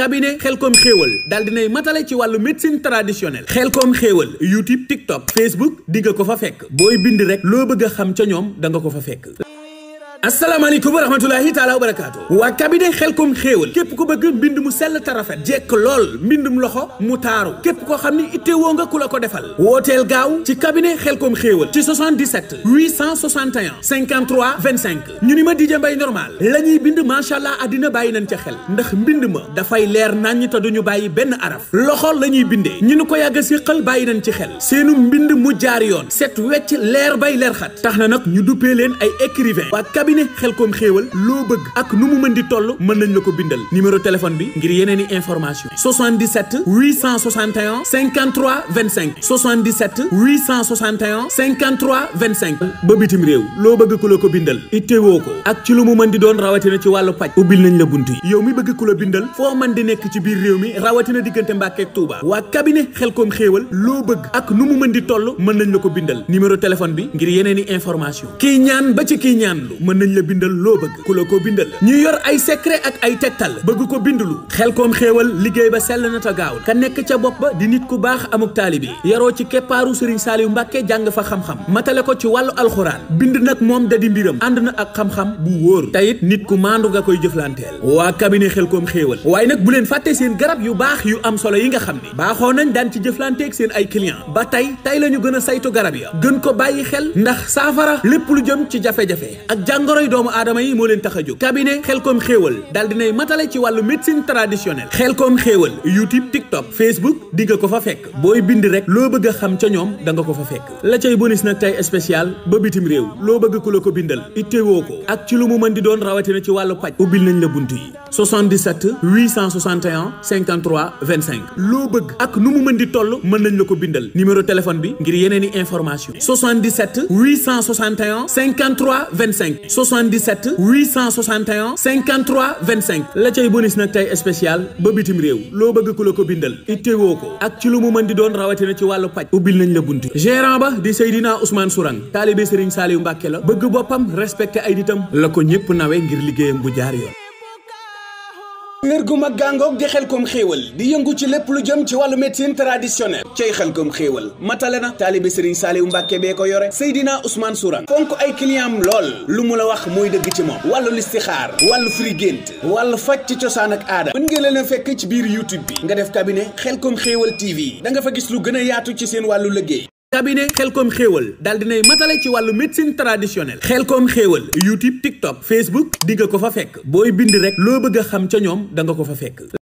cabinet Xelcom xéewal daal dinay matale ci wàllu médecine traditionnelle Xelcom xéewal YouTube TikTok Facebook di nga ko fa fekk booy bind rek loo bëgg a xam ca ñoom da nga ko fa fekk. asalaamaaleykum wa rahmatulahi taala wa barakaatu waa cabinet Xelcom xéewal képp ku bëgg mbind mu sell te rafet jekk lool mbindum loxo mu taaru képp koo xam ni ittewoo nga ku la ko defal wooteel gaaw ci cabinet Xelcom xéewal ci 77 861 53 25 ñu ni ma DJ Mbaye normal la ñuy bind macha allah àddina bàyyi nañ ca xel ndax mbind ma dafay leer naññ te duñu bàyyi benn araf loxo la ñuy bindee ñu ni ko yàgg a siqal bàyyi nañ ci xel seenu mbind mu jaar yoon set wecc leer bay leer xat tax na nag ñu duppee leen ay écrivain waa cabinet Xelcom xéewal loo bëgg ak nu mu mën di toll mën nañ la ko bindal numéro téléphone bi ngir yeneen i information 77 861 53 25 77 861 53 25 ba bitim réew loo bëgg ku la ko bindal ittewoo ko ak ci lu mu mën di doon rawatina ci wàllu paj ubbil nañ la bunt yi yow mi bëgg ku la bindal foo mën di nekk ci biir réew mi rawatina diggante Mbàkke ak Touba waa cabinet Xelcom xéewal loo bëgg ak nu mu mën di toll mën nañ la ko bindal numéro téléphone bi ngir yeneen i information kii ñaan ba ci kii ñaan lu mën nañ la bindal loo bëgg ku la ko bindal ñu yor ay secret ak ay tegtal bëgg ko bindulu Xelcom xéewal liggéey ba sell na ta gaaw ka nekk ca bopp ba di nit ku baax amuk taalibe yaroo ci keppaaru Serigne Saliou Mbacke jàng fa xam-xam matale ko ci wàllu alxuraan bind nag moom da di mbiram ànd na ak xam-xam bu wóor tayit nit ku maandu nga koy jëflanteel waa cabinet Xelcom xéewal waaye nag bu leen fàtte seen garab yu baax yu am solo yi nga xam ne baaxoo nañ daan ci jëflanteeg seen ay client ba tey la ñu gën a saytu garab ya gën ko bàyyi xel ndax saafara lépp lu jëm ci jafe-jafe ak jàngoroy doomu aadama yi moo leen tax a jóg cabinet Xelcom xéewal daal dinay matale ci wàllu médecine traditionnelle Xelcom xéewal YouTube TikTok Facebook di nga ko fa fekk booy bind rek loo bëgg a xam ca ñoom da nga ko fa fekk la cay bonus nag tey spécial ba bitim réew loo bëgg ku la ko bindal ittewoo ko ak ci lu mu mën di doon rawatina ci wàllu paj ubbil nañ la bunt yi 77 861 53 25 loo bëgg ak nu mu mën di toll mën nañ la ko bindal numéro téléphone bi ngir yeneen i information 77 861 53 25 77 861 53 25 la cay bonus nag tey spécial ba bitim réew loo bëgg ku la ko bindal ittewoo ko ak ci lu mu mën di doon rawatina ci wàllu paj ubbil nañ la bunti gérant ba di Seydina Ousmane Sourang taalibe Serigne Saliou Mbacke la bëgg boppam respecté ay ditam la ko ñëpp nawe ngir liggéeyam bu jaar yoon kër gu mag gàngoog di Xelcom xéewal di yëngu ci lépp lu jëm ci wàllu médecine traditionnelle cay Xelcom xéewal matale na taalibe Serigne Saliou Mbacke bee ko yore Seydina Ousmane Sourang fonk ay client am lool lu mu la wax mooy dëgg ci moom wàllu listixaar wàllu firi gént wàllu faj ci cosaan ak aada mën ngeen leen a fekk ci biir YouTube bi nga def cabinet Xelcom xéewal TV da nga fa gis lu gën a yaatu ci seen wàllu liggéey cabinet Xelcom xéewal daal dinay matale ci wàllu médecine traditionnelle Xelcom xéewal YouTube TikTok Facebook di nga ko fa fekk booy bind rek loo bëgg a xam ca ñoom da nga ko fa fekk